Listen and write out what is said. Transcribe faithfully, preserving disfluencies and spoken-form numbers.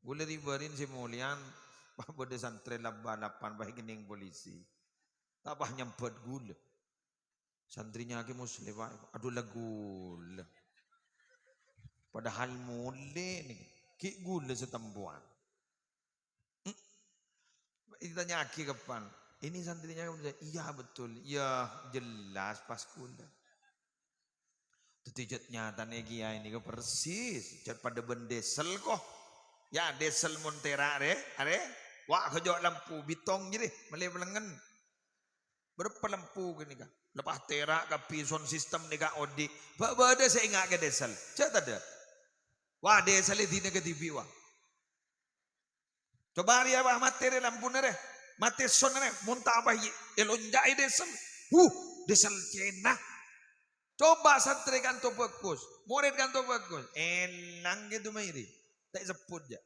Ghulâ ribârin sè molèyan, pas bâdâ santrè lap-balapan, pas èkennèng polisi. Ta' pas nyambat ghulâ. Santrèna Kè Muslim, Pak. Adhu, la ghulâ. Padahal molè nèka. Ghi' ghulâ satempowan. Hmm. Ètanya'aghi kabbhi. Ini santrèna Kè Muslim? Iya, betul. Ya, jelas pas ghulâ. Dhâddhi jhât nyatana kèyaè nèka persis, jhât padâ bân diesel, ko. Ya, diesel mon tèra', rè, arè. Wa', ghâjâ' lampu, bitong jârèya, mellè pelengngen. Bârâmpa lampu ghânèka? Lepas tèra' kabbhi, sound system nèka odi'. Bâ-, bâdâ sè enga' ka diesel. Jhât tadâ'. Wa', diesel è dinna kadhibi', wa'. Coba rèya, wa', matè rè lampuna rè. Matè sound rè. Mon ta' apa, èlonja'è diesel. Huh, diesel Cèna. Coba santrè kanto bhâghus, morèd kanto bhâghus. Èlang ghâ' dumairi. Ta' èsebbhut jâ'.